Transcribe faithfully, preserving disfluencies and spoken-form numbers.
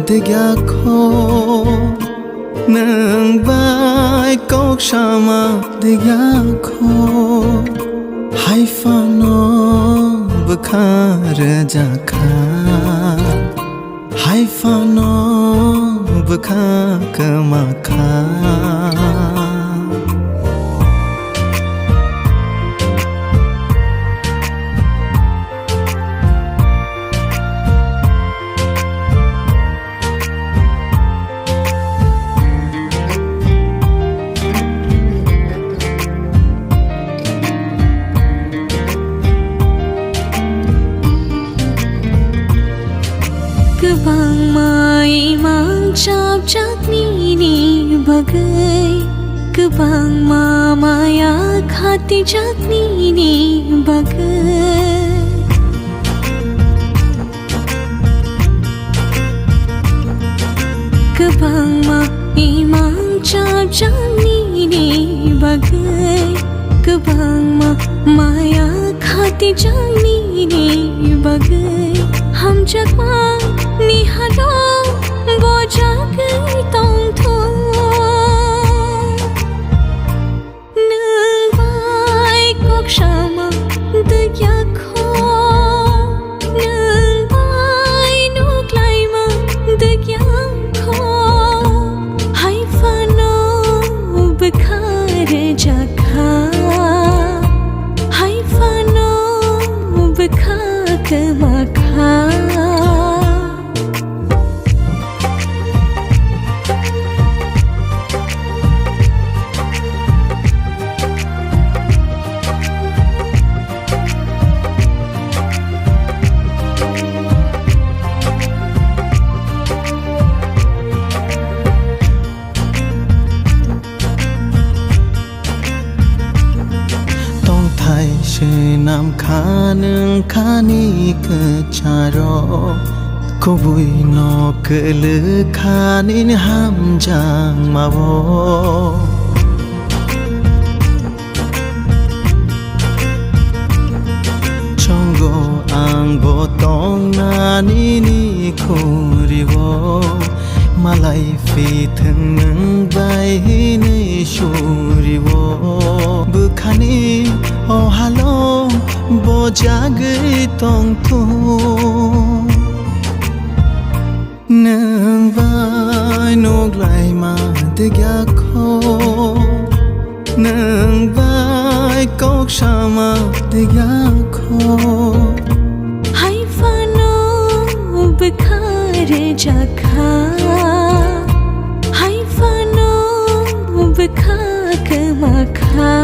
tei yakho, nwng bai kok sama tei yakho, hai phano bwkha rwjakha, hai phano bwkha kwmakha. Kwbangma imang chapjak nini bagwi, kwbangma maya khatijak nini bagwi. Kwbangma imang chapjak nini bagwi, kwbangma maya khatijak nini bagwi, hamjakma ni hado bojagwi tongthung. Nwng bai kok sama tei yakho, nwng bai nuk laima tei yakho, hai phano bwkha rwjakha, hai phano bwkha kwmakha. Tongthai swnam kha nwng khani kwcharo, kubui no kwlwk kha nini hamjakmao. Chongo ang bo tongna nini khuriwo, malai phi thwng nwng bai hinwi suriwo. Bwkhani o halo bojagwi tongthung. Nwng bai nuk laima tei yakho, nwng bai kok sama tei yakho. Hai phano bwkha rwjakha, hai phano bwkha kwmakha.